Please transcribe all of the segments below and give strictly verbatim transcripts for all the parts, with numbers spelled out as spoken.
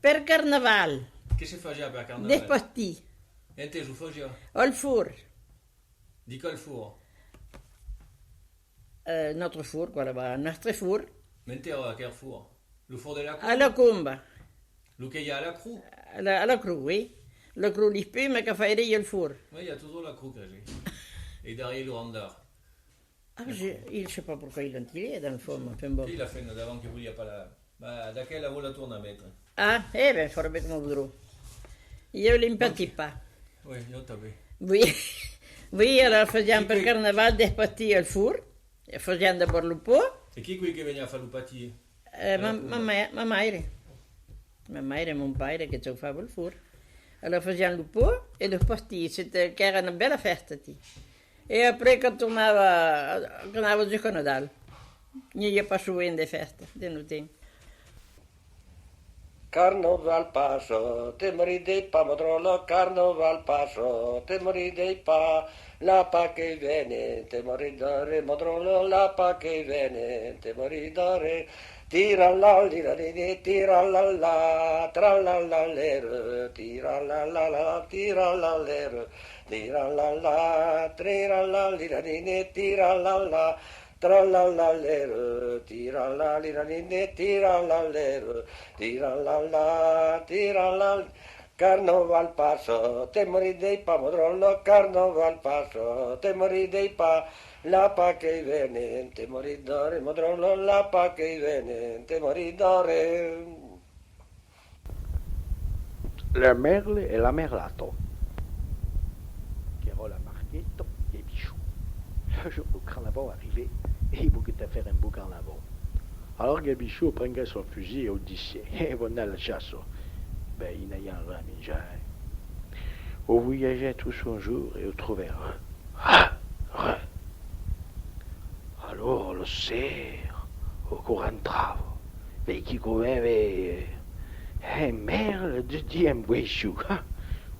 Per carnaval. Qué se fasiá per carnaval? Despastís. Ente lo fasiá? Al forn. Dins qual forn? Euh, nòstre forn, quoi, là-bas, nòstre forn. Mente aquel forn? Lo forn de la Comba? A la Comba. Lo que i a a la crotz? A la, a la crotz, oui. La crotz, l'espuma que fai al forn. Oui, i a totjorn la crotz, cresi. E darrièr lo hangar. Ah, je, je sais pas pourquoi ils l'ont tiré, dans le fond, mais enfin bon. Qui l'a fait, davant que voliá pas la... Bah, d'aquel, la vòla tornar metre. Ah, eh ben, farà ben coma voudrà. Ieu l'empati pas. Oui, ieu tanben. Oui, oui, alors fasiam per carnaval despastís al forn, e fasiam d'abòrd lo pan. E qui, qui que veniá far lo pastís? Eh, ma, ma, ma, ma maire. Ma maire e mon paire que chaufava al forn. Alors fasiam lo pan e los pastís, c'était, qu'èra una bèla fèsta, ti. E après, quand tornava, qu'anava jusqu'à Nadal. N'i a pas sovent de fèsta, de nos temps. Carnaval passa, te maridei pas, ma dròlla, carnaval passa, te maridei pas, la Paca que vene, te maridare, ma dròlla, la Paca que vene, te maridare. Tira la lira di di, tira la la, tra la la lere, tira la la la, tira la lere, tira la la, tira la lira di di, tira la la, tra la la lere, tira la lira di di, tira la lere, tira la la, tira la. Carnaval passa, te maridei pas, ma dròlla, carnaval passa, te maridei pas, la Paca que vene, te maridare, ma dròlla, la Paca que vene, te maridare. Le merle e la merlata. Qu'èra la Margueta e Bichon. Le jorn dau carnaval arrivèt e i volguèt far un bèu carnaval. Alòrs Gabichon prenguèt son fusilh e o dissèt: E vau anar a la chaça. Ben, i n'aviá ren a minjar, eh. O voiatgèt tot son jorn e o trobèt ren. Ren, ren. Alòrs lo ser, o, quò rentrava, veiquí quò venguèt un merle de dins un boisson.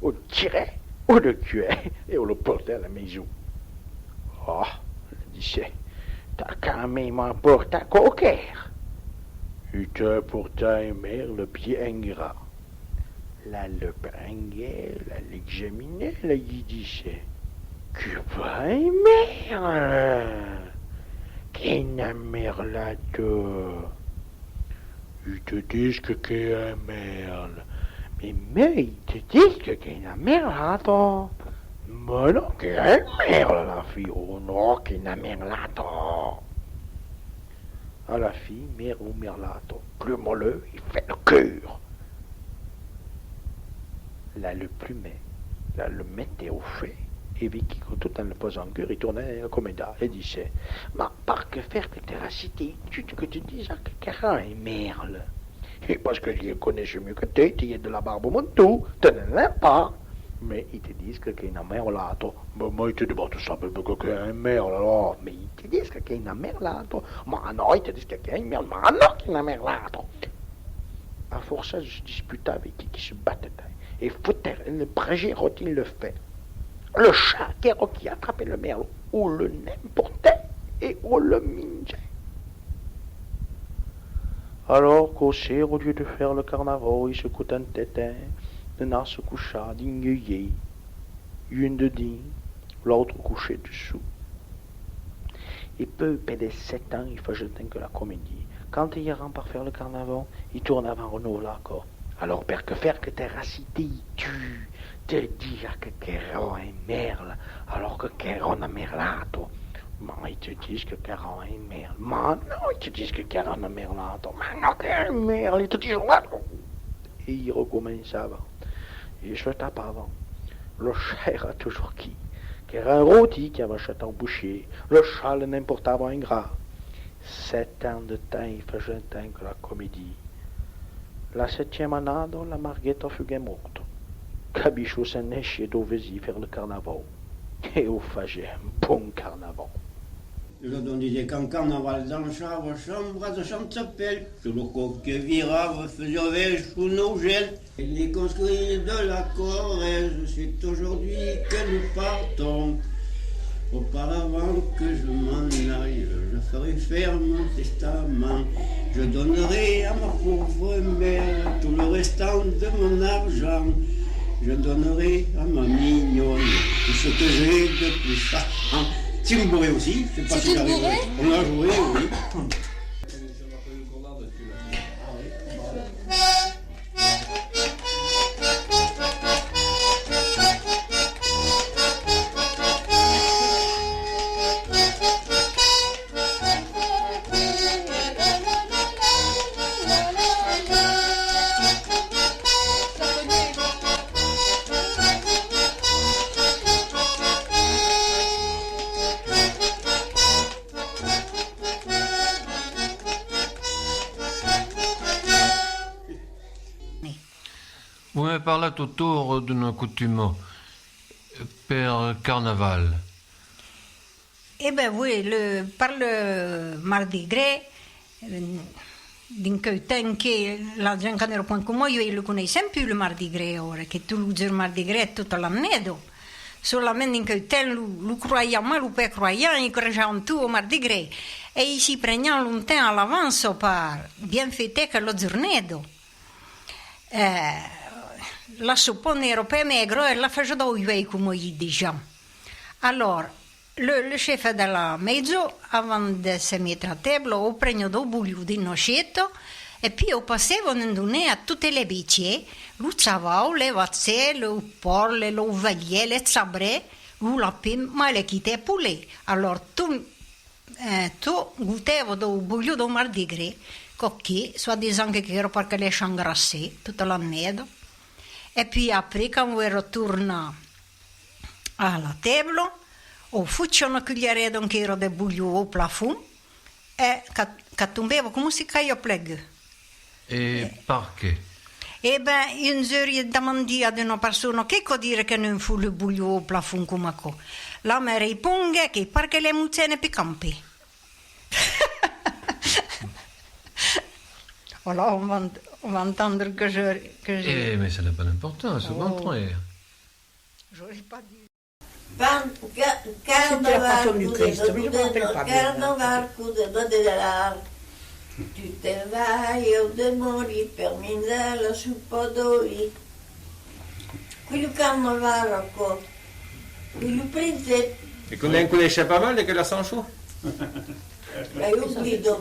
O tirèt, o lo tuèt e o lo portèt a la maison. Oh, dissèt, t'as quand même apporté quauquarren. I te portèt un merle bien gras. La lo prenguèt, la l'examinèt, la i dissèt: Qué bèl merle! Quina merlata! I te disque qu'es un merle. Mès, mès, i te disque qu'es una merlata. Mès non, qu'es un merle, la filha. Oh non, qu'es una merlata. A la fin, merle o merlata, plumons-le, i fèt lo còr. La lo plumèt, la lo metèt au fuòc, e veiquí quò tot en le pesant còr, i tornèt a la comandar e dissèt: Mas per qué fèr que t'èras si tètut que te disas que qu'èras un merle? E parce que je le connais mieux que toi, tu as de la barbe au menton, te n'en as pas. Mès i te disque qu'es una merlata. Mès, mès i te dis, bon, tu sabes que qu'es un merle, alors. Mès i te disque qu'es una merlata. Mas non, i te disque qu'es un merle. Mas non, qu'es una merlata. A fòrça de se disputar, veiquí qu'i se batèt e fotèt un brasièr dins lo fuòc. Lo chat qu'èra aquí atrapèt lo merle, o lo n'emportèt e o lo mingèt. Alòrs quò ser, au lieu de fèr lo carnaval, i se contentèt, eh, d'anar se cochar dins lo lièch, un dedins, l'autre couché dessous. E puei pendent sèt ans i fasián tant que la comèdia. Quand i èran per fèr lo carnaval, i tornavan renovelar quò. Alòrs per qué fèr que t'èras si tètut, te disas que qu'èras un merle, alòrs que qu'èras una merlata. Mas i te disque qu'èras un merle. Mas non, i te disque qu'èras una merlata. Mas non, qu'es un merle, i te dis, e i recomençavan. E se tapavan. Lo chat èra totjorn aquí, qu'èra un roti qu'aviá achat au bochièr. Lo chat le n'emportava un gra. Sèt ans de temps i fasián tant que la comèdia. La setièma annada, la Margueta fuguèt mòrta. Gabichon se n'anèt chas dau vesin fèr lo carnaval. E o fasiá un bon carnaval. Los dos disián: quand carnaval dansava, chambre de Chantapelle, tout le coq que virava faisait avec son augelle. Et les conscrits de la Corrèze, c'est aujourd'hui que nous partons. Auparavant que je m'en aille, je ferai faire mon testament. Je donnerai à ma pauvre mère tout Le restant de mon argent, je donnerai à ma mignonne tout ce que j'ai de plus charmant. Si vous bourrez aussi, je sais pas si j'arriverai. On a joué, oui. Vos me parlatz totjorn d'una costuma per Carnaval. E ben, oui, le, per le Mardi Gras, eh, dins queu temps que la gent que n'èra pas coma ieu, le coneisson plus, le Mardi Gras, aura, que tot lo jorn Mardi Gras, tota l'annada. Solament dins queu temps lo, lo croian, mas lo pus croian, i crojavan tot au Mardi Gras. E i s'i prenian longtemps a l'avança per bien fetar quela jornada. Eh, la sopa n'èra pas mègra e la fasián dau uèi, coma i disián. Alòr, le, le chef de la maison, avant de se metre a table, o preniá dau bolhon dins una assieta, e puei o passava en donar a totes les bestias, lo chaval, le vachèr, lo pòrc, le, l'ovelhier, le chabrèr, lo lapin, mas le quite e polet. Alòr, tot, eh, tot gotava dau bolhon dau Mardi Gras, quò que, soi-disant que, qu'èra per que les s'engrassèsse tota l'annada. E puei après, quand o èra tornat a la table, o fotiá una culherada qu'èra de bolhon au plafond, e qu'a, qu'a tombava coma si caia pleguer. E perqué? E ben, un jorn i demandi a d'una persona: "Qué cau dire que non fot le bolhon au plafond coma quò?" L'òme responguèt que: "Perque les mochets ne picant pas." Voilà, on va ent-, on va entendre que je, que je... Eh, mais ça n'a pas d'importance, au contraire. J'aurais pas dit. Pan, ca-, carnaval, Passion du Christ, mais je me rappelle pas bien. Carnaval, code de l'art. Tu te vas au demeure per minjar la sopa d'òli. Queu lo carnaval, aquò. Queu lo princeps. E que ne'n coneisses pas mal de quela chançon? L'ai oblida.